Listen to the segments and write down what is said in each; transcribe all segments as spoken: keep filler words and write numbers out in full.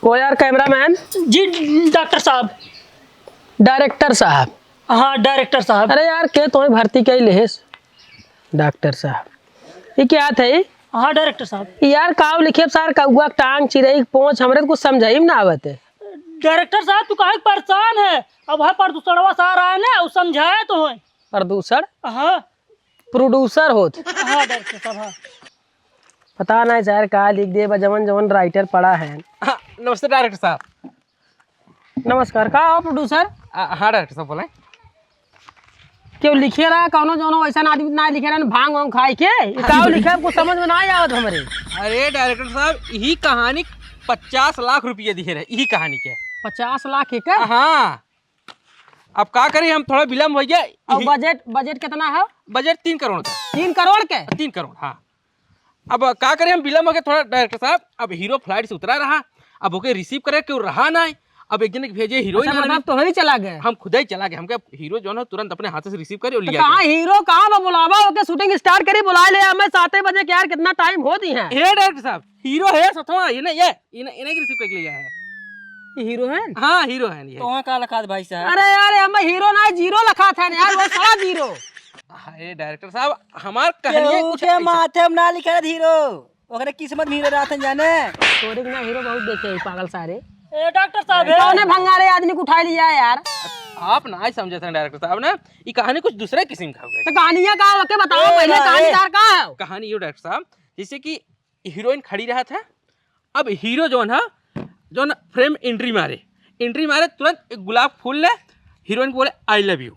ओ यार, कैमरामैन। जी, डॉक्टर साहब। डायरेक्टर साहब। हाँ, डायरेक्टर साहब। अरे यार, के तोहे भर्ती कइ लेहेस? डॉक्टर साहब, ये क्या थे? हाँ, डायरेक्टर साहब। यार, काव लिखे सार, कौआ के टांग, चिरई के पोंछ, हमरे तो कुछ समझाई में ना आवत है। डायरेक्टर साहब, तू काहे परेशान है? अब है प्रदूषणवा सार आए ना, उ समझाए तो है। प्रदूषण? हाँ। प्रोड्यूसर होत। हाँ, डायरेक्टर साहब, हाँ। पता नहीं सर, का लिख दे बा, जवन जवन राइटर पड़ा है। हाँ, नमस्ते डायरेक्टर साहब। नमस्कार, का हो प्रोड्यूसर? आ, हाँ डायरेक्टर साहब, बोलें। केहू लिखे रहा, कौनो जौनो वैसन आदमी ना लिखे रहा, भांग वांग खाए के? ये का लिखे, कुछ समझ में ना आवत हमरे। अरे डायरेक्टर साहब, यही कहानी पचास लाख रुपये दिए रहे, यही कहानी के। पचास लाख के का? हाँ। अब का करी, हम थोड़ा विलम्ब हो गया। और यही बजट, बजट कितना है? बजट तीन करोड़ का। तीन करोड़ के? तीन करोड़, हाँ। अब का करी, हम विलम्ब हो गया थोड़ा डायरेक्टर साहब। अब हीरो फ्लाइट से उतरा रहा, अब ओके रिसीव करे केहू रहा ना। अब एक जने के भेजे हीरोइन अच्छा, आने। मतलब तो ही चला गए? हम खुद ही चला गए। हमके हीरो जौन है तुरंत अपने हाथ से रिसीव करे और तो लिया कहाँ गया। हीरो कहाँ बा? बुलावा ओके, शूटिंग स्टार्ट करी, बुला ले, हमें साते बजे के यार, कितना टाइम होत ही है। हे डायरेक्टर साहब, हीरो है सथवा, ये ना, ये, ये ना, ये ना रिसीव करके ले आया है। ये हीरो है? हाँ, हीरो है ये। तो वहाँ का लखात भाई साहब? अरे यार, हम हीरो ना, जीरो लखात है यार, वो साला जीरो। अरे डायरेक्टर साहब, हमार कहानी केहू कुछ के ऐसा माथे में ना लिखा है हीरो, ओकरे किस्मत में हीरो रहत है जाने। तोरे के ना हीरो बहुत देखे हैं, पागल सारे। ए, डॉक्टर साहब, ए। कौने भंगारे आदमी को उठा लिया है यार? आप ना समझे थे डायरेक्टर साहब ने, ये कहानी कुछ दूसरे किस्म का हो गई। तो कहानियाँ का हो के बताओ ए, पहले, ए। कहानीकार का है? कहानी यो डायरेक्टर साहब, जैसे कि हीरोइन खड़ी रहत है, अब हीरो जौन है, जौन फ्रेम एंट्री मारे, एंट्री मारे, तुरंत एक गुलाब फूल ले, हीरोइन को बोले, "I love you",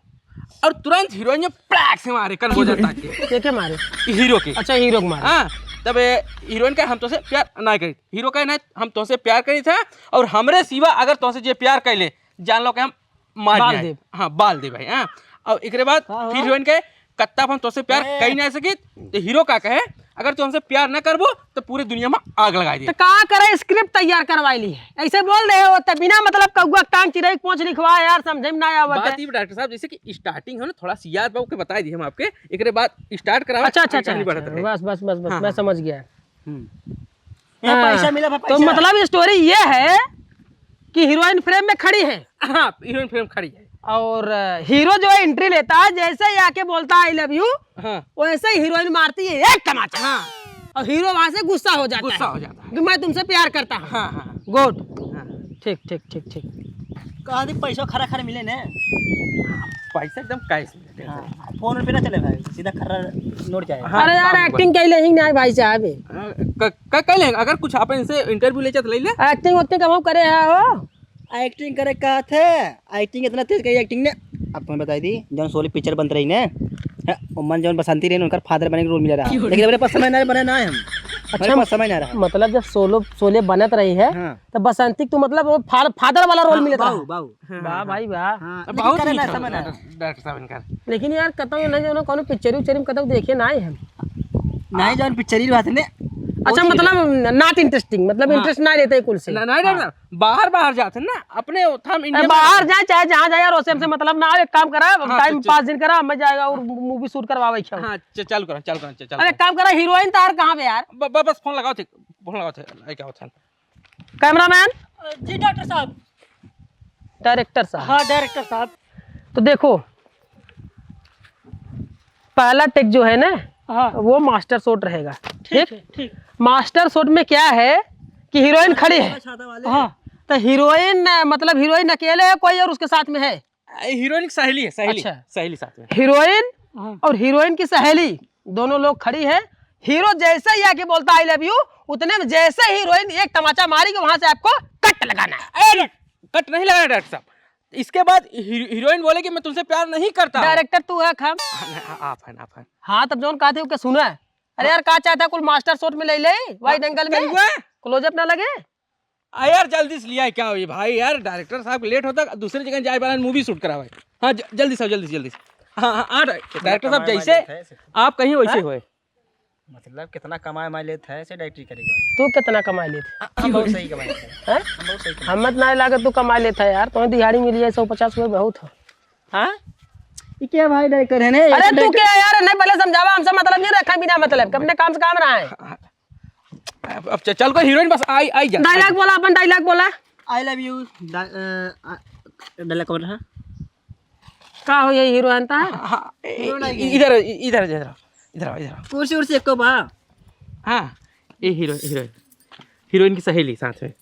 और तुरंत हीरोइन जो पड़ाक से मारे कन हो जाता के। के के मारे? हीरो के। अच्छा, हीरो के मारे। हाँ, तब ये हीरोइन का, "हम तोसे प्यार ना करी", हीरो का, "नहीं, हम तोसे प्यार करी था, और हमरे सिवा अगर तोसे जे प्यार कर ले, जान लो कि हम मार बाल जाए।" देब। हाँ, बाल दे भाई, हाँ। और एकरे बाद हाँ, हाँ। फिर हीरोइन के, "कत्ता हम तोसे प्यार ए। कही ना सकित।" तो हीरो का कहे, "अगर तू हमसे प्यार ना करबो, तो पूरी दुनिया में आग लगाई दे।" तो का करे, स्क्रिप्ट तैयार करवाई ली है। ऐसे बोल रहे हो, तो बिना मतलब कौआ के टांग, चिरई के पोंछ लिखवा यार, समझे में ना आवत बात है। ये डायरेक्टर साहब, जैसे कि स्टार्टिंग है ना, थोड़ा सी याद बा, ओके बताई दी हम आपके, एकरे बाद स्टार्ट कराओ, अच्छा, अच्छा, अच्छा, कहानी बढ़त अच्छा, रहे। बस, बस, बस, बस, हाँ, मैं हाँ। समझ गया। हम्म। यहाँ हाँ, पैसा मिला, भाई, तो पैसा। मतलब स्टोरी ये है कि हीरोइन फ्रेम में खड़ी है। हाँ, हीरोइन फ्रेम खड़ी है। और, अ, हीरो जो है एंट्री लेता है, जैसे ही आके बोलता है, "I love you", हाँ। वैसे ही हीरोइन मारती है एक तमाचा। हाँ। और हीरो वहाँ से गुस्सा हो जाता गुस्सा है हो जाता है। कि "मैं तुमसे प्यार करता हूँ।" हाँ, हाँ। गुड। हाँ। ठीक, ठीक, ठीक, ठीक। कहा थी पैसा खरा खरा मिले ने। पैसा एकदम कैश मिले। हाँ, फोन पे ना चले भाई, सीधा खरा नोट जाए। हाँ, अरे यार, बाबू, एक्टिंग कैले ही ना भाई साहब। हाँ, क-, क-, कैले, अगर कुछ आप इनसे इंटरव्यू ले जात ले ले। एक्टिंग वक्टिंग कब करे है हो? एक्टिंग करे का थे? एक्टिंग इतना तेज करी एक्टिंग ने। अब तुम्हें बताई दी, जौन शोले पिक्चर बनत रही ने, हैं, ओमन जौन बसंती रही ने, उनकर फादर बने के रोल मिला रहा। लेकिन मेरे पास समय ना बने ना है हम। अच्छा, मेरे पास समय ना रहा। मतलब जब शोलो, शोले बनत रही है, हाँ। तो बसंती को मतलब वो फा-, फादर वाला रोल हाँ, मिलत रहा। बाऊ, बाऊ। हाँ, वाह हाँ, भाई, वाह। हाँ, अब लेकिन बहुत करे नीक ना है समय ना। डॉक्टर साहब इनका। लेकिन यार, कतौ नहीं, जौन कौनो पिक्चर उक्चर में कतौ देखे ना है हम। नहीं, जौन पिक्चर ही बात ने। अच्छा, मतलब, not interesting, मतलब, हाँ। इंटरेस्ट ना लेते कुल से। ना, नहीं, हाँ। ना, बाहर, बाहर जाते हैं ना, अपने थाम इंडिया में बाहर रहते हैं। जाए, चाहे जहाँ जाए यार, ओसे हमसे मतलब ना हो, एक काम करा, हाँ, टाइम चल, चल। पास दिन करा, हमें जाएगा और मूवी शूट करवावे के। हाँ, च-, चालू करा, चालू करा, च-, चालू अरे, करा। एक काम करा, हीरोइन तार कहाँ पे यार? ब-, ब-, बस फोन लगाओ थे, फोन लगाओ थे, आई क्या होता है? कैमरामैन। अ, जी डॉक्टर साहब। डायरेक्टर साहब। हाँ, डायरेक्टर साहब। तो देखो, पहला टेक जो है ना, हाँ। वो मास्टर शॉट रहेगा। ठीक ठीक? है, ठीक। मास्टर शॉट में क्या है कि हीरोइन खड़ी है। हाँ। तो हीरोइन, मतलब हीरोइन अकेले है कोई और उसके साथ में है? ए, हीरोइन की सहेली है, सहेली। अच्छा। सहेली साथ में। हीरोइन हाँ। और हीरोइन की सहेली दोनों लोग खड़ी है। हीरो जैसे ही आके बोलता "I love you", उतने में जैसे ही हीरोइन एक तमाचा मारी कि वहां से आपको कट लगाना है। ए, कट नहीं लगाना डॉक्टर साहब। इसके बाद हीरो-, हीरोइन बोले कि "मैं तुमसे प्यार नहीं करता हूँ।" डायरेक्टर तू है खम। हाँ, नहीं, आ-, आप हैं, आप हैं। हाँ, तब जौन कहते हो क्या सुना है? अरे हाँ। यार, का चाहता कुल मास्टर शॉट में ले ले, वाइड हाँ, एंगल में, कौआ? क्लोजअप ना लगे। आ यार, जल्दी से लिया क्या हुई भाई, यार, डायरेक्टर साहब लेट होता, दूसरे जगह जाए वाला मूवी शूट करावे। हाँ, ज-, जल्दी से, जल्दी से, जल्दी से। हाँ, हाँ, हाँ, डायरेक्टर साहब, कमाई जैसे वाली है। आप कहीं वैसे हाँ? होए। मतलब, कितना कमाई मैं लेत है, ऐसे डायरेक्टरी करे के बाद। तू कितना कमाई लेत है? हम बहुत सही कमाई लेत है। हैं? हम बहुत सही कमाई हम मत ना लागे, तू कमाई लेत है यार, तुम्हें दिहाड़ी मिली है, सौ पचास रुपये बहुत है। हाँ? ये क्या भाई डायरेक्टर है ने? अरे, तू क्या यार, नहीं, पहले समझावा, हमसे मतलब नहीं रखा बिना मतलब, अपने काम से काम रहा है। अब, अब च-, चल को हीरोइन बस आई, आई जा। Dialogue बोला, अपन dialogue बोला। I love you। डा-, अ, आ, dialogue कौन रहा? का हो ये हीरो आनता है? हाँ, हाँ, ए, हीरो ए, नहीं ए, है। इधर, इ-, इधर, इधर, इधर आओ, इधर आओ। कुर्सी उर्सी एको बा? हाँ, ये हीरो, हीरोइन। हीरोइन की सहेली साथ में।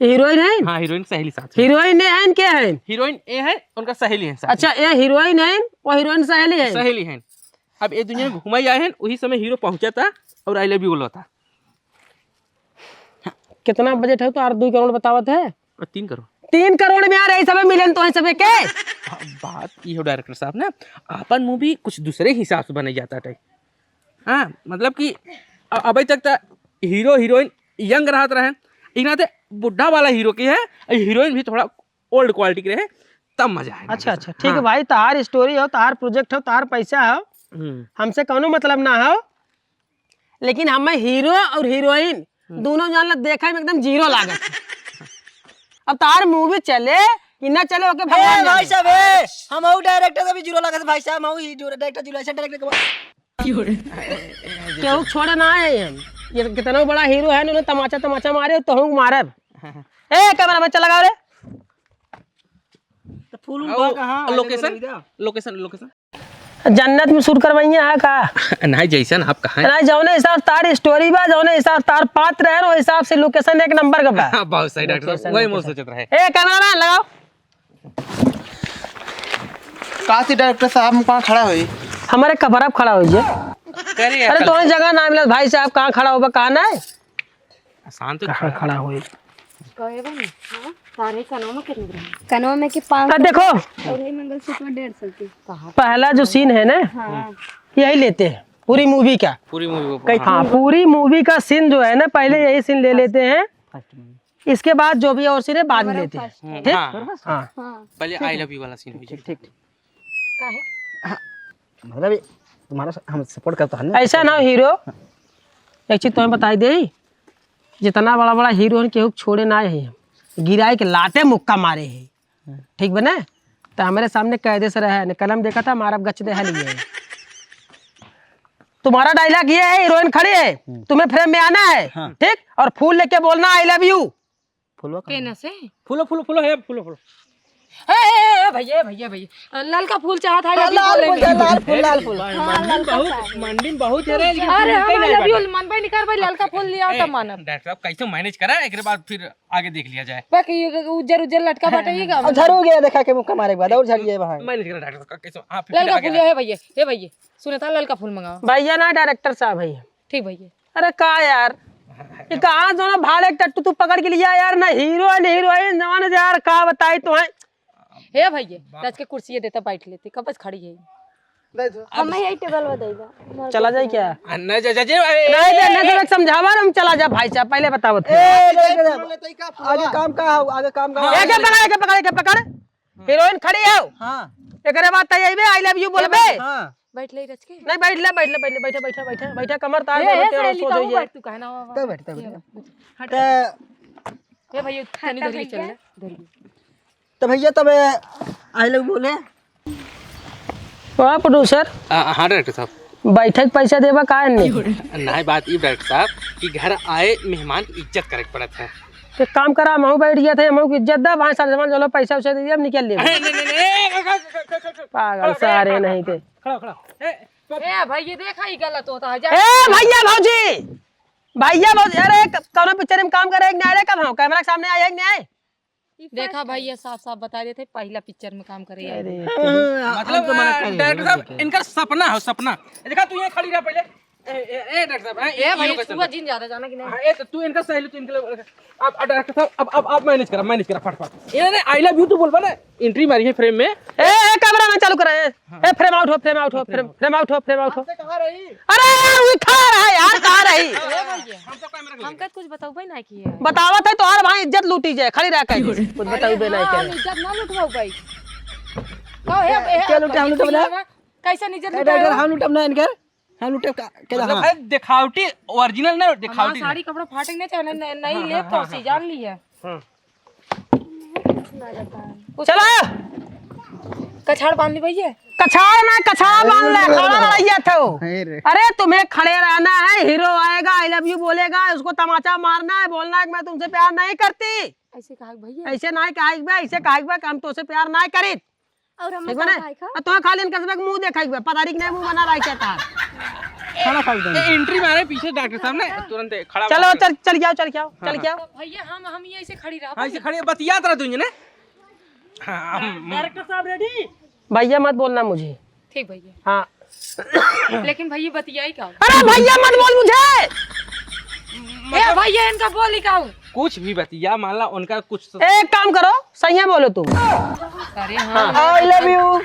ये हीरोइन है? हाँ, हीरोइन की सहेली साथ में। हीरोइन ये है, के है? हीरोइन ये है, उनका सहेली है साथ में। अच्छा, ये हीरोइन है, वो हीरोइन सहेली है? सहेली है। अब ये दुनिया में घुमाई आए हैं, वही समय हीरो पहुंचा था और I love you बोला था। कितना budget है तो यार, दो करोड़ बतावत है? और तीन करोड़। तीन करोड़ में यार, यही सबे मिलन तो है सबे के? बात ये हो director साहब ना, आपन movie कुछ दूसरे हिसाब से बनाई जाता है। हाँ, मतलब कि अ-, अबे तक तो हीरो हीरोइन young रहत रहे, इनाते बुढ़ा वाला हीरो की है, हीरोइन भी थोड़ा old quality की रहे, तब मजा आए। अच्छा, अच्छा, ठीक है हाँ। भाई, तहार story हो, तहार project हो, तहार पैसा हो, हम्म। हमसे कौनो मतलब ना हो, लेकिन हमें हीरो और हीरोइन हम्म। दोनों जान ला देखे में एकदम zero लागत है। अब तहार movie चले कि ना चले, ओके ए, भगवान भाई जाने। साहब, ए, हम हऊ director से भी zero लागत है, भाई साहब, हम हऊ ही director, zero, ऐसे director के केहू छोड़े ना है हम। ये कितना बड़ा हीरो है, उन्हें तमाचा, तमाचा मारे, तो हम मारब। ए, cameraman चला लगाओ रे। तो फूल उल और बा कहाँ? Location? Location, location। जन्नत में shoot करवाइए है का? नहीं, जैसन आप कहें। नहीं, जौने हिसाब तार story बा, जौने हिसाब तार पात्र है, वो हिसाब से location एक number का बा। हाँ, बहुत सही director साहब, location, वही मैं location। सोचत रहे। ए, cameraman लगाओ। का थी director साहब, हम कहाँ खड़ा होई? हमारे कपड़ा पे खड़ा होइए। करे अरे, यार। तोहे जगह ना मिलत भाई साहब, कहाँ खड़ा होबा, कहाँ ना? शांत कहाँ खड़ा होई? कहे बा ना, हाँ? तारे कनवा में कितने ग्राम? कनवा में के पाँच आ, देखो। और ये मंगलसूत्र डेढ़ सौ के। पहला जो scene है ना, हाँ। यही लेते हैं, पूरी movie का। पूरी movie को, हाँ, पूरी movie का scene जो है ना, पहले यही scene ले लेते हैं। First में। इसके बाद जो भी और scene है, बाद में हमारा लेते हैं। First। हम्म, ठीक? हाँ। हाँ। हाँ। पहले I love you वाला scene हो जाए। ठीक, ठीक। काहे? हाँ, मतलब ये तुम्हारा स-, हम support करता है ना। ऐसा ना हो हीरो, एक चीज तुम्हें बताई दे, जितना बड़ा बड़ा हीरो है, केहू छोड़े ना है, गिराए के लाते मुक्का मारे है, ठीक बने? तो हमारे सामने कायदे से रहे, ने कलम देखा था, मारब गच दे है लिए। तुम्हारा dialogue ये है, हीरोइन खड़ी है, हम्म। तुम्हें frame में आना है, हाँ। ठीक? और फूल लेके बोलना, "I love you।" फूलवा कहाँ पेन है? से? फूलो, फूलो, फूलो, हे, फूलो, फूलो। ए, ए, ए, भैया, भैया, भैया। ललका फूल चाहत है, हाँ, अभी लाल बोले फूल, में। लाल फूल, लाल फूल। हाँ, मंडी में ललका बहुत, चाहत है। मंडी में बहुत है रे, लेकिन अरे, फूल हम कहीं नहीं I love you बाटे। मन भाई निकाल भाई, ललका फूल लिया ए, तो मानब। डॉक्टर साहब, कैसे manage करा, एकरे बाद फिर आगे देख लिया जाए। बाकी ये उज्जर, उज्जर लटका बाटे, ये का अब झरू गया, देखा के मुक्का मारे के बाद, और झरिए भाई। Manage करा डॉक्टर साहब, कैसे, हाँ, फिर ललका आगे फूल, बढ़ा। हे भैया, हे भैया, सुनता ललका फूल मंगावा। भैया ना, director साहब भैया। ठीक भैया। अरे का यार, ये कहाँ जो ना भाड़े के टट्टू तू पकड़ के लिया यार, ना हीरो है, ना हीरोइन, जवान है यार, का बताई तो है। हे भैया, बाप। रच के कुर्सी देता, बैठ लेती, कब से खड़ी है। दे दो। हमें यही टेबल पर दे दो। चला जाए क्या? आ, नहीं, जा, जा, जा, ए, नहीं, ए, नहीं, ए, नहीं, समझावा ना, हम चला जा भाई साहब, पहले बताओ तो। ए, ए, ले, ले, ले। आगे काम का हो, आगे काम का हो? हाँ, एक, एक पकड़, एक, पकड़, एक, पकड़। हीरोइन खड़ी हो। हाँ। एकरे बाद तै अइबे, I love you बोलबे। हाँ। बैठ ले रच के। नहीं, बैठ ले, बैठ ले, बैठ ले, बैठा, बैठा, बैठा, बैठा, कमर तार ए, दे, ए, तेरा सहेली, सोच तू होइए। बैठ, तू कहना बाबा। तब बैठ, तब बैठ। हट। त ए भैया, तनी हटा धरिए, भैया। चल ले, धरिए। तो भैया, तब I love बोले। वाह, producer। आ, हाँ, director साहब। बैठे के पैसा देबा का नहीं? नहीं, बात ई, director साहब, कि घर आए मेहमान की इज्जत करे के पड़त है। एक काम करा, हमहू बैठ गया थे, हमहू की इज्जत दा, भाई साहब, जमा चलो, पैसा वैसा दे दिया, अब निकल ले। अरे, नहीं, नहीं, नहीं, ए, खड़ा, खड़ा, खड़ा, खड़ा, खड़ा, पागल खड़ा, सारे खड़ा, नहीं थे। खड़ा, खड़ा। ए, ए, भाई, ये देखा, ये गलत होता है, जा। ए, भैया, भौजी, भैया, भौजी, अरे, क-, कौनो picture में काम करे, एक नहीं आए रे, कब हम camera के सामने आए, एक नहीं आए? देखा भाई, ये साफ साफ बता देते, पहला picture में काम करे आए। अरे, हाँ, हाँ, मतलब, हम तो मना कर रहे हैं, director साहब, इनका सपना हो, सपना। देखा, तू यहाँ खड़ी रह पहले। ए, ए, ए, director साहब, हाँ, ए, ये भाई, location सुबह पे। जिन ज्यादा जाना कि नहीं? हाँ, ए, तो तू इनका सहेली, तू इनके लिए, अब, अब director साहब, अब, अब आप manage करा, manage करा, फट, फट। इन्होंने I love you तो बोलबा ना, entry मारी है frame में। ए, ए, camera man चालू करा, ए। हाँ। ए, frame out हो, frame out हो, frame, frame out हो, frame out हो। आपसे कहाँ रही? अरे यार, वो खा रहा है यार, कहाँ रही? ए भैया, हम तो camera हमका कुछ बताउबे ना किए। बतावत है तो और भाई इज्जत लूटी जाए, खड़ी रह के। कुछ बताउबे ना हम करे। इज्जत ना लूटबो भाई। कहो, हे, क्या, हे, क्या लूटे हम लोग तो बता? कैसे इज्जत ए, लूटे? डॉक्टर, हम लूटब ना इनकर, हम लूटब का, के मतलब, हाँ। अरे, दिखावटी, original ना, हमारा दिखावटी ना। साड़ी कपड़ा फाटे के नहीं चाहे, नहीं, नहीं हाँ, ले हाँ, तो हाँ, सी हाँ। जान ली है। हाँ। चला। कछाड़ बांध ली भैया। कछाड़ ना, कछाड़ बांध ले, खड़ा लड़ाई किया था वो। अरे। अरे, तुम्हें खड़े रहना है, हीरो आएगा, "I love you" बोलेगा, उसको तमाचा मारना है, बोलना है कि "मैं तुमसे प्यार नहीं करती।" ऐसे कहा भैया। ऐसे नहीं कहा एक बार, ऐसे कहा एक बार कि "हम तुमसे प्यार नहीं करीत।" और हम ठीक बा ना? खाए खा? आ, तो खाली इनका सब मुंह देखा एक बार, पता नहीं कि नहीं मुंह बना रहा है क्या था। खाना खा लेते हैं। ए, एंट्री मारे पीछे डॉक्टर साहब ने, तुरंत खड़ा चलो, हो। चल, चल जाओ, चल जाओ, हाँ, चल हाँ। जाओ। तो भैया, हम, हम ये ऐसे खड़ी रहा हाँ, ऐसे पाएंगे? खड़ी बतियात रहा तुझे ने। हाँ, हम डायरेक्टर साहब रेडी? भैया मत बोलना मुझे। ठीक भैया। हाँ। लेकिन भैया बतियाई का? अरे भैया मत बोल मुझे। ए भैया इनका बोली का हूँ? कुछ भी बतिया, मान ला उनका कुछ तो एक काम करो, सही बोलो तुम। अरे हाँ। I love you।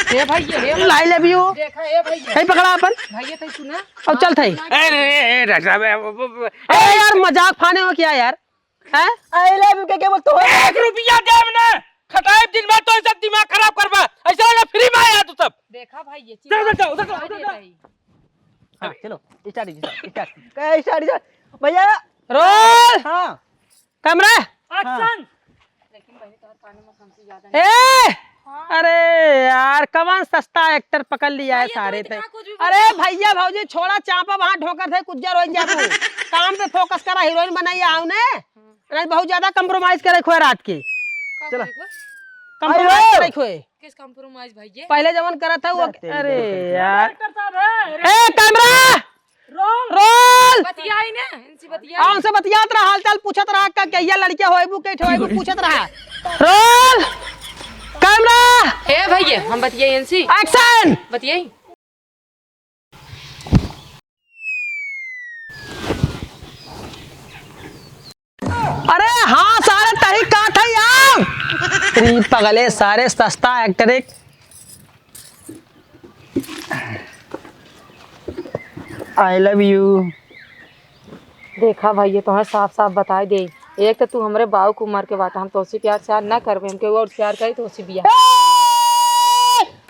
हे भैया, हे I love you। देखा, हे भैया। हे पकड़ा अपन। भैया, तै सुना। अब चल थे। ए, ए, ए, डॉक्टर साहब, ए, वो, वो, वो, ए, यार, मजाक फाने हो क्या यार? हैं? I love you के, के बोल तो एक रुपया देब ना, खटाई दिन भर तो सब दिमाग खराब करबा। ऐसा वाला फ्री में आया तू सब। देखा भाई, ये चीज चल, उधर जाओ, उधर जाओ, उधर जाओ। हाँ, चलो, start कीजिए, start, start। ए, start, start। भैया। रोल। हाँ। कैमरा। एक्शन। लेकिन बहनी, तोहर कानों में खांसी ज्यादा नहीं। ए! हाँ। अरे यार, कवन सस्ता एक्टर पकड़ लिया है भैया, सारे तू थे। इतना कुछ भी अरे बोलो। भैया, भौजी, छोड़ा चापा, वहाँ ठोकर थे, कुछ जर हो जाबू। काम पे फोकस करा, हीरोइन बनाई आओ ने। हम्म। नहीं, बहुत ज्यादा कॉम्प्रोमाइज करे खोए रात के। का चला। करे खोए? कॉम्प्रोमाइज अरे! करे खोए। किस कॉम्प्रोमाइज भैया? पहले जवन करा था वो, जा, तेरी अरे बहन। यार। डायरेक्टर साहब है, ए, कैमरा! रोल। रोल। बतियाई ने, इनसे बतियाई। हाँ, उनसे बतियात रहा, हालचाल पूछत रहा, का कहिया लड़के होइबू, के ठोइबू, पूछत रहा। रोल। कैमरा। ए भैया, हम बतियाई इनसे। एक्शन। बतियाई। अरे हाँ, सारे तही का था यार। री पगले, सारे सस्ता एक्टर एक। I love you। देखा भैया, तोहर साफ साफ बताई दे, एक तो तू हमरे बाऊ के उम्र के बात, हम तोसे प्यार श्यार ना करबे, हम केहू और प्यार करी तोसे बियाह। ए,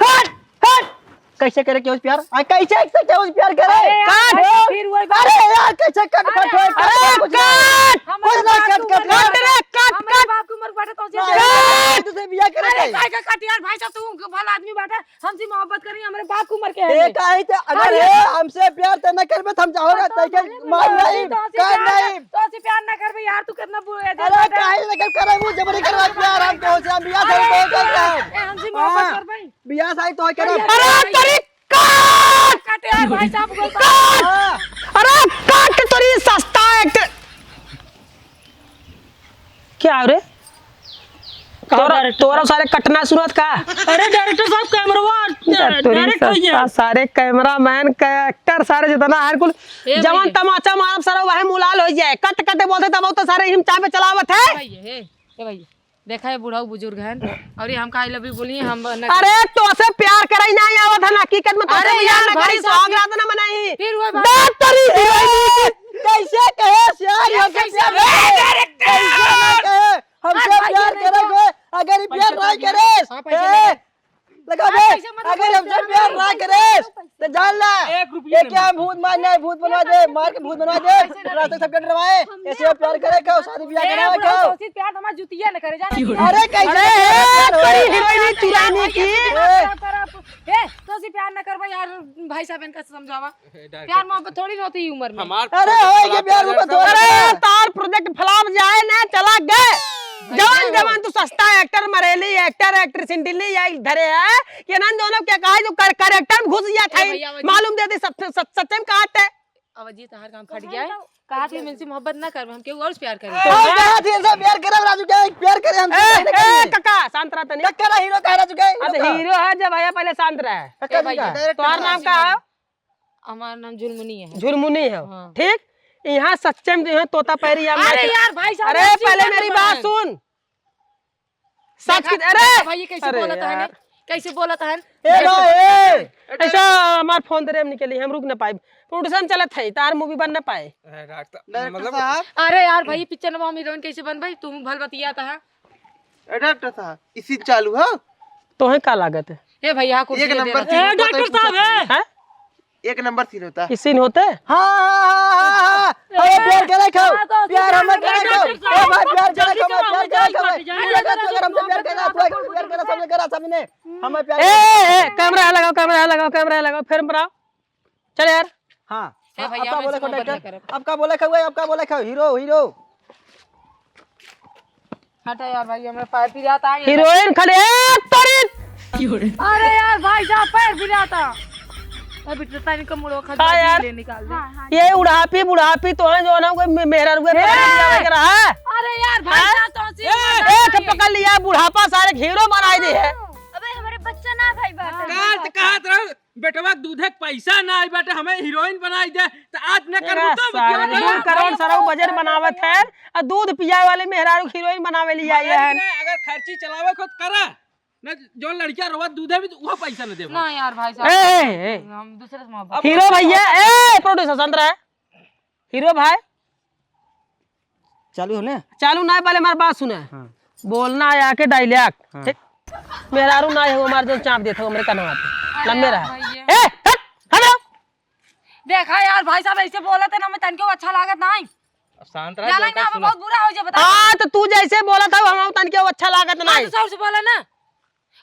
हट, हट। कैसे करे केहू से प्यार? आ, कैसे, कैसे केहू से प्यार करे? अरे यार, काट। भाई, फिर वही बात। अरे यार, कैसे कट, अरे कट होए, यार, कट, अरे कुछ ना। काट। कुछ ना, कट, कट, कट। काट रे, काट, हमरे काट। बाप के उम्र के बाटे तोसे काट। बियाह। तुझे बियाह करे अरे, के। काय का काट यार, भाई साहब, तू भला आदमी बाटे। हमसे मोहब्बत करी, हमरे बाप के उम्र के है ए, ये। काहे ते, अगर अरे। ये हमसे प्यार ते न करबे, त हम चाहो ना, अरे, तै के तोसे मार प्यार नहीं, नहीं, तोसे कर प्यार नहीं। तोसे प्यार ना करबे यार, तू कितना बुरा है, अरे, जान काहे न कर, करे, वो जबरी करवा प्यार, हम तो से, हम बियाह अरे, से बहुत करते हैं। ए, हमसे मोहब्बत हाँ। कर भाई। बियाह साई तो करे। अरे, अरे, तेरी काट! काट यार, भाई साहब, कोई काट! हाँ। अरे, काट तेरी सस्ता एक्टर। क्या हो रे? का तोरा, director तोरा साहब? सारे कटना सुनत का? अरे director साहब, कैमरवा, यार, तोरी direct होइए। सस्ता सारे कैमरामैन, एक्टर सारे जितना है कुल ए जवान भैया। तमाचा मारब सारा वही मुलाल हो जाए। कट कट बोलते तब तो सारे हिम चाय पे चलावत है। ए भैया, ए, ए भैया, देखा है बुढ़ऊ बुजुर्ग हैं और ये हमका I love you बोली हम न अरे तोसे प्यार करे ना आवत है ना हकीकत में तोसे अरे बियाह यार, न भाई करी साहब, सुहाग रात न मनाई। फिर वो बात दे तेरी हीरोइन कैसे कहे यार ये हमसे कैसे प्यार करे? कैसे ना कहे? हमसे अरे भाई, प्यार ये करे देखो। कोई, अगर ये प्यार पैसे नहीं तो करे, आप ऐसे ए, नहीं। लगा आप बे, ऐसे मत अगर बोलो, हमसे प्यार ना करे, तो जान ला, एक रुपया ये नहीं क्या मिलता। भूत मार नहीं, भूत बनवा दे, मार के भूत बनवा दे, पैसे नहीं। रास्ते सब कट रहा है, ऐसे प्यार करे क्या, शादी ब्याह ए, करावे बुढ़ऊ, क्या? तो उसी प्यार हमारा जुतिया न करे, जाने अरे कैसे अरे, प्यार हो? तेरी हीरोइन चुराने की। ए, तो उसी प्यार न कर भाई यार, भाई साहब इनका समझावा। प्यार मोहब्बत थोड़ी न होती ई उम्र में। हमार अरे, project होए के flop प्यार चला मोहब्बत गया। अरे, तार project flop जाए ना, चला गए। जवान, जवान तू सस्ता एक्टर मरेली, एक्टर, एक्ट्रेस इंडिली या धरे है। ये ना दोनों क्या कहा है, जो कर, character में घुस गया था, ए भैया, भैया। मालूम दे दे, सच, सच, सच्चे में कहा थे। अब जी तहार काम फट गया है। कहा थी इनसे मोहब्बत ना कर, हम केहू और से प्यार करें। और कहा थी इनसे प्यार करे, राजू क्या प्यार करे हमसे, ए, नहीं ए, करे। काका, शांत रह तनी। काका ना हीरो कहा राजू क्या? अब हीरो है जब भैया पहले शांत रहे। काका ए भैया। जी का। तोहार नाम का है? हमार नाम झुलमुनी है। झुलमुनी है, हाँ। ठीक? यहाँ सच्चे में जो है तोता पैरी या अरे मार के यार, भाई साहब, अरे, ऐसी पहले बात मेरी मत बात करें। सुन। सच देखा, की, अरे! देखा भाई, ये कैसे अरे बोलत है यार। ने? कैसे बोलत है? ए भाई, ए! ऐसा हमार फोन दे रे, हम निकली, हम रुक ना पाइब। Production चलत है, तार movie बन ना पाए। अरे डॉक्टर, डायरेक्टर मतलब साहब। अरे यार भाई, पिक्चर में हम हीरोइन कैसे बन भाई? तुम भल बतियात है। ए डॉक्टर साहब, ई scene चालू है? तोहे का लागत है? ए भैया, कुर्सी एक दे नंबर रहा। Scene ए, बहुत डॉक्टर कुछ साहब, है। है। हैं? एक नंबर सीन होता। ई सीन होते? हाँ, हाँ, हाँ, हाँ, हाँ। अरे, प्यार करे खाओ। हाँ, तो प्यार हमें करे खाओ। ए भाई, प्यार करे खाओ, प्यार करे खाओ। प्यार करे खाओ, अगर हमसे प्यार करे खाओ, प्यार करे, सामने करे, सामने। हमें प्यार ए, करे ए, ए, कैमरा लगाओ, कैमरा लगाओ, कैमरा लगाओ, फिर बनाओ। चल यार। हाँ, ए हाँ, भैया, आपका मैं बोले इसको को मत डायरेक्टर, करो। आपका बोले खाओ, आपका बोले खाओ, हीरो, हीरो। हटा यार भाई, हमरा पैर पिराता है। हीरोइन खड़े, ए, तोरी। अरे यार भाई साहब, पैर पिराता। अभी तो तनी को मुड़ो खा हाँ यार। ले निकाल दे। हाँ, हाँ। ये उड़ापी, बुढ़ापी तो है जो ना कोई मे-, मेहरा रुए ए! पकड़ लिया वगैरह है। अरे यार भाई हाँ? साहब, तो हंसी ए, मजाक ए, नहीं है। पकड़ लिया बुढ़ापा, सारे हीरो बनाई दे है। अबे हमारे बच्चा ना भाई बात हाँ। है। काल तो कहत रहो, बेटवा दूधे के पैसा ना आई बाटे, हमें हीरोइन बनाई दे, तो आज न तेरा करूँ तो सारे क्या दू करूँ? करोड़ सरऊ बजट बनावत है, और दूध पिया वाले मेहरारू के हीरोइन बनावे लिए आई है। अगर खर्ची चलावे खुद करा, न जौन लड़किया रोवत दूधे भी, तो वो पैसा न देबो। ना यार भाई साहब, ए, ए, ए। हम दूसरे से मोहब्बत हीरो भैया, ए, प्रोड्यूसर शांत रहे। हीरो भाई। चालू हो ने? चालू ना है, पहले हमारी बात सुने। हाँ। बोलना है आके डायलॉग। हाँ। ठीक? मेहरारू ना है, वो हमारे जो चाप देता हो, मेरे कनवा पे। अरे लंबे यार रहा। भैया। ए, हट, हटो। देखा यार भाई साहब, ऐसे बोलत है ना, मैं तनके अच्छा लागत नहीं। अब शांत रहा, जाना जो ना, हमें सुनो। बहुत बुरा हो जाए, बता। हाँ, तो तू जैसे बोलत हो, हम तनके अच्छा लागत हाँ, नहीं। तो सर से बोला ना।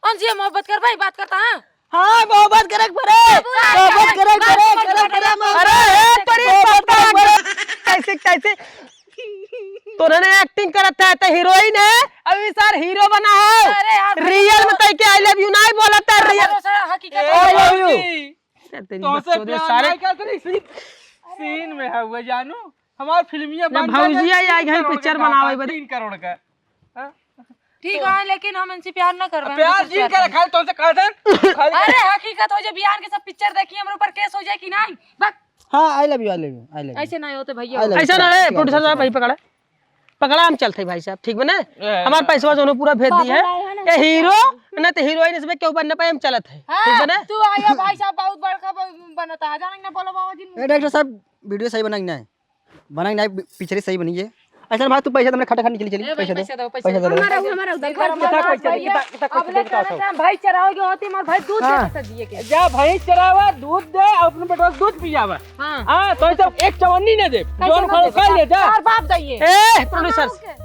उनसे मोहब्बत कर भाई, बात करता है। हाँ, मोहब्बत करे के पड़े। बाबू, मोहब्बत करे के पड़े, बाबू, करे के पड़े, मोहब्बत। अरे, ए, तेरी मोहब्बत पप्पा, करे के पड़े। कैसे, कैसे? तोरे ने एक्टिंग करत है, तो हीरोइन है, अभी सर हीरो बना है। अरे यार, रियल में तय के I love you नहीं बोलत है, रियल। भरोसा हकीकत ए, है। I love you। भौजी, तेरी तोहसे बकचोदे प्यार सारे। नहीं करत रही, सीन, सीन में है हुआ जानू। हमार फिल्मिया ना बन भौजी जाए, आई, आई तीन करोड़ पिक्चर का बनावे काम, बदे। तीन करोड़ का। हाँ? ठीक है, लेकिन हम इनसे प्यार ना करबे, हम प्यार दूसरे जी से करे, प्यार खाली तोहसे कह दे, खाली अरे हकीकत हो जाए, बिहान के सब पिक्चर देखी, हमरे ऊपर केस हो जाए कि नहीं? बक। हाँ, I love you, I love you, I love you। ऐसे नहीं होते भैया। I love you। ऐसा ना है, प्रोड्यूसर साहब, भाई पकड़ा। पकड़ा, हम चलते हैं भाई साहब, ठीक बने? ए, हमार पैसवा जोनो पूरा भेज दी है। बाबू आए हैं ना। ए हीरो, ना तो हीरोइन इसमें क्यों बनने पाए, हम चलत है। हाँ, ठीक बने? तू आया भाई साहब, बहुत बड़का ब-, बनता है, जाने ना बोलो बाबा जी। ए, डायरेक्टर साहब, वीडियो सही बनाई ना है। बनाई ना, पिक्चर सही बनी है। ऐसा भाई, तू पैसा तुमने खटा खट निकली चली, ए भाई, पैसा दे, पैसा दो, पैसा पैसा दो। दो। हमारा, हमारा उधार। देखो, हमारा देखो, भाई, पैसा, देखो, देखो, अब देखो, लेके देखो, आना देखो। चाहे, भाई चराओगे होती, हमारे भाई दूध हाँ। देते सर दिए के। जा भैंस चरावा, दूध दे, अपने बेटवा के दूध पियावा। हाँ। हाँ, तो ऐसा एक चवन्नी ना दे। कैसे जोन ना खाओ, दे? खा ले, जा। चार बाप जाइए। ए, प्रोड्यूसर। हाँ, ओके।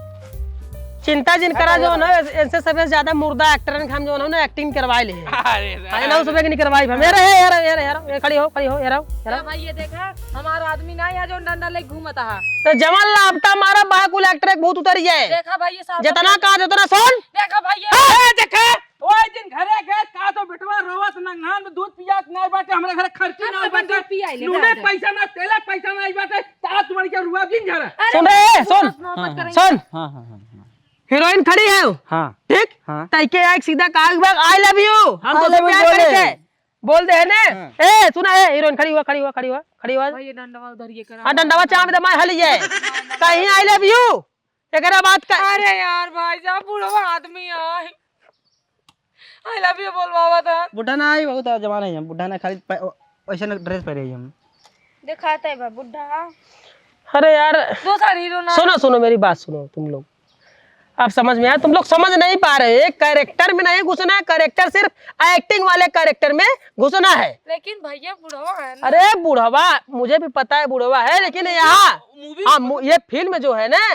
चिंता जिन करा, जो ना, इनसे सबसे ज्यादा मुर्दा एक्टरन के हम जो ना, ना एक्टिंग करवाए ले। अरे, अरे, ना, उसमें के नहीं करवाई। मेरे, ए, यार, यार, यार, ए, खड़ी हो, खड़ी हो, यार, यार। ए, भाई, ये देखा, हमारा आदमी ना, यहाँ जो डंडा लेके घूमता है। तो जवान लापता मारा, बा कुल एक्टर एक भूत उतरी है। देखा भाई, ये साहब जितना कहा, उतना सुन। देखा भाई, ये ए, ए, देखा। ओए दिन घरे गए, का तो बेटवा रोवत नंगहान में दूध पियात नाय बाटे, हमरे घरे खर्ची हम नाय तो बाटे, दूध पियाई ले, नूने दादा। पैसा ना, तेले पैसा नाय बाटे, तात मर के रुआ दिन झरा। अरे सुन रे, सुन। मोहब्बत हाँ, करेंगे। सुन। हाँ, हाँ, हाँ, हाँ। हीरोइन खड़ी है। हाँ। ठीक? हाँ। तई के एक सीधा कहा कि "I love you", हम I तो love you प्यार बोले। करके बोल दे है ने। हाँ। ए, सुना है, हीरोइन खड़ी हुआ, खड़ी हुआ, खड़ी हुआ, खड़ी हुआ। भाई, ये डंडवा उधर ये करा। हाँ, डंडवा चाप दे, मैं हली जाए। कहीं "I love you", एकरा बात का। अरे यार, भाई साहब, बूढ़वा आदमी आए। "I love you" बोलवावा था। बुढ़ा ना आई, बहुत जवान है हम। बुढ़ा ना खाली प-, वैसे न ड्रेस पहने ही हम। दिखाते हैं बा बुढ़ा। अरे यार, दूसरा हीरो ना। सुनो, सुनो, मेरी बात सुनो तुम लोग। आप समझ में आया? तुम लोग समझ नहीं पा रहे, कैरेक्टर में नहीं घुसना है, कैरेक्टर सिर्फ एक्टिंग वाले कैरेक्टर में घुसना है। लेकिन भैया बुढ़वा है ना। अरे बुढ़वा, मुझे भी पता है बुढ़वा है, लेकिन यहाँ मूवी हाँ, में मु-, ये फिल्म जो है ना,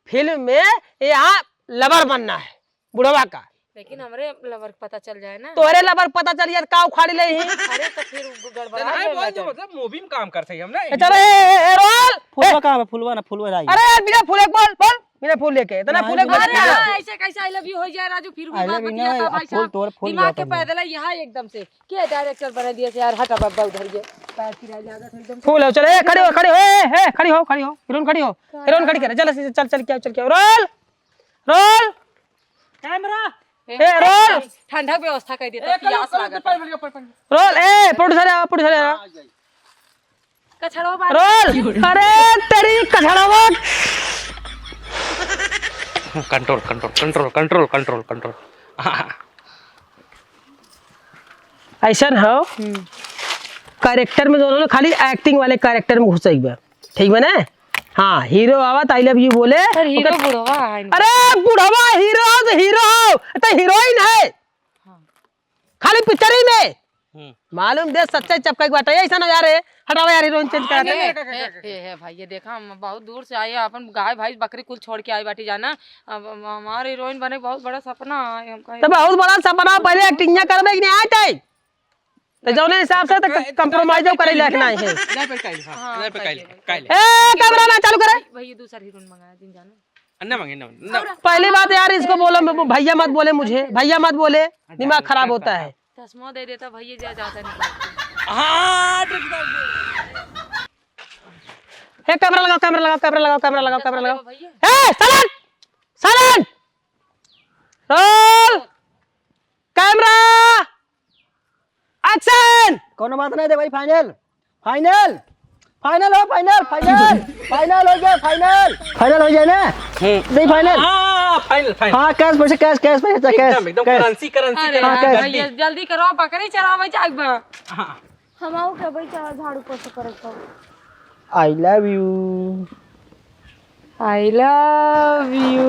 फिल्म में यहाँ लवर बनना है बुढ़वा का। लेकिन हमरे लवर के पता चल जाए ना। तोहरे लवर के पता चल जाए, का उखाड़ी ले ही? अरे तो फिर उ गड़बड़ा जाए ना, मतलब। मूवी में काम करते हैं हम ना। ए, चलो, ए, ए, ए, रोल। फुलवा ए। कहाँ बा? फुलवा ना, फुलवा आई। अरे यार, बिना फूल एक बोल, बोल, बिना फूल लेके, इतना नहीं, फूल एक नहीं, बोल। अरे, नहीं। ऐसे कैसे "I love you" हो जाए राजू, फिर भी I love you बात नहीं नहीं, बतियाता अब भाई फूल साहब। तोड़, फूल दिमाग के जाता है। पैदल है यहाँ एकदम से। के डायरेक्टर बना दिया से यार, हटा बब्बा उधर ये। पैर पिराए लागत है एकदम से। फूल हो, चलो, ए, खड़ी हो, खड़ी हो, ए, ए, खड़ी हो, खड़ी हो, हीरोइन खड़ी हो, हीरोइन खड़ी करे, चल, चल, चल, चल, क्या, चल, क्या, रोल, रोल, कैमरा। ए, रोल। ठंडा के व्यवस्था कर देता, ए, पियास लागत है। रोल, ए, प्रोड्यूसर आओ, प्रोड्यूसर आओ। कछड़वा बांध। रोल। अरे, तेरी कछड़वा। कंट्रोल, कंट्रोल, कंट्रोल, कंट्रोल, कंट्रोल, कंट्रोल। ऐसन हो, हम्म। कैरेक्टर में दोनों ने खाली एक्टिंग वाले कैरेक्टर में घुस गए, ठीक बा ना? हाँ, हीरो आवत "I love you" बोले, सर, हीरो ओकर बुढ़वा है। अरे, बुढ़वा हीरो हो तो हीरो हो, तो हीरोइन है। हाँ। खाली पिक्चर ही में। हम्म। मालूम दे, सच्चाई चपकाई के बाटे। ऐसा ना यार, हटावा यार, हीरोइन चेंज करा दे। हे, हे, हे, हे भाई, ये देखा, हम बहुत दूर से आए, अपन गाय, भैंस, बकरी कुल छोड़ के आए बाटी जाना। अब हम-, हमार हीरोइन बने बहुत बड़ा सपना है, हम कहे तो बहुत बड़ा सपना, पहले एक्टिंगिया करबे कि नहीं आए तई? तो जौने हिसाब से तो क-, compromise करे लायक नहीं है। नहीं, पर काइल, हाँ, हाँ, नहीं, पर काइल, काइल। ए, कैमरा ना चालू करे। भाई, ये दूसरा हीरोइन मंगाया दिन जाना। ना मांगे, ना, ना। पहली बात यार, इसको बोलो, भैया मत बोले मुझे, भैया मत बोले, दिमाग खराब होता है। चश्मा दे देता भैया, जा, ज्यादा नहीं। हाँ, ठीक बात। ए, कैमरा लगाओ, कैमरा लगाओ, कैमरा लगाओ, कैमरा लगाओ, कैमरा लगाओ। भैया। ए, silent! Silent! Roll! Camera! Action! कौनो बात नहीं दे भाई, final। Final! Final हो, final, final, final हो गया, final। Final हो गया ना? हम्म। नहीं, final। हाँ, final, final। हाँ, cash पैसे, cash, cash पैसे, cash, एकदम, एकदम cash। Currency, currency, अरे currency, हाँ, हाँ, cash। भैया, जल्दी करो, बकरी चरावे जाए बा। हाँ। हम आओ के भाई, चला झाड़ू पोछा करे सब। I love you। I love you।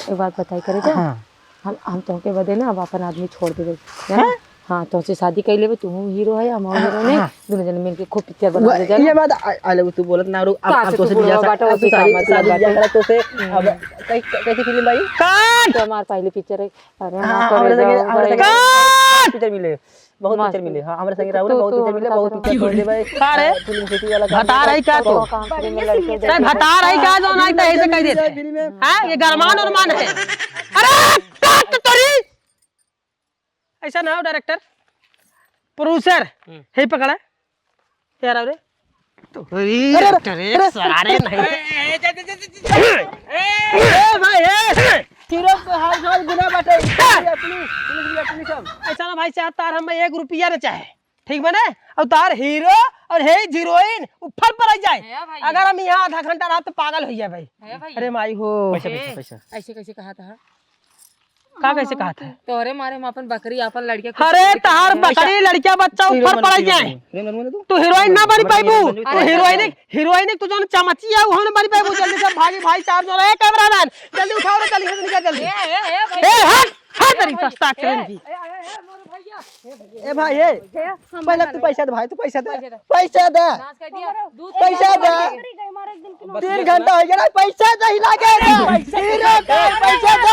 एक बात बताई करे तो? हाँ। हम, हम तोहके बदे ना अब अपन आदमी छोड़ देबे, जाना? हाँ? हाँ, तोहसे शादी कर लेबे, तू हीरो है, हम हीरो ने, हाँ। दोनों जने मिलके खूब पिक्चर बना वो, दे, जाना? ये बात I, I love you तू बोलत ना, रुक, अब, का अब से तोसे तू बियाह बुढ़वा सा-, बाटा, अब ओसे तू शादी, काम शादी मतलब बियाह बाटे। करा, तोसे, हम्म। अब कई-, कई-, कैसे फिल्म भाई? काट! तो हमार पहली पिक्चर है। अरे, हाँ, हाँ, हमरा संगे, हमरा संगे काट! पिक्चर मिले, बहुत मस्त। पिक्चर मिले। हाँ, हमरा संगे तू, राहुल तू, बहुत तू पिक्चर मिले, हमरा बहुत साथ पिक्चर रहो। छोड़ देबे। का रे? आ, फिल्म सिटी वाला काम भतार है का तू? काम से मिले लड़के तू। नहीं, भतार है का जो ना तैसे कह देते? हाँ, ये गरमान उरमान है। अरे, काट तोरी। ऐसा ना हो director, producer, हम्म। हे पकड़ा। यार, अरे। तोरी अरे, अरे, अरे, अरे, सारे नहीं। ए, ए, ए, ए, ए, ए, ए, भाई, ए। हीरो के हाल हाल गुना बाटे। पुलिस, पुलिस, पुलिस, पुलिस सब। ऐसा ना भाई साहब, तार हम एक रुपया ना चाहे, ठीक बने? और तार हीरो और हे हीरोइन ऊपर पर आ जाए। है भाई। अगर हम यहाँ आधा घंटा रहा तो पागल हो जाए भाई। है भाई। अरे माई हो। पैसा, पैसा, ए, पैसा। ऐसे कैसे कहा था? का कैसे कहा था? तोहरे मारे हम अपन बकरी, अपन लड़के कुछ अरे, तहार बकरी, लड़किया, बच्चा ऊपर पड़ जाए। तू हीरोइन ना बनी पाइबू। तू हीरोइन, हीरोइन तू जौन चमची है, वो ना बनी पाइबू। जल्दी से भागी भाई साहब, जो है कैमरामैन, जल्दी उठाओ रे, जल्दी से निकल जल्दी। ए, ए, ए, भाई। ए, हट, हट तेरी सस्ता ट्रेन की। ए भाई, ए, पहले तू पैसा दे भाई, तू पैसा दे, पैसा दे। पैसा दे। तीन घंटा हो गया ना, पैसा नहीं लागे रे। हीरो का पैसा दे।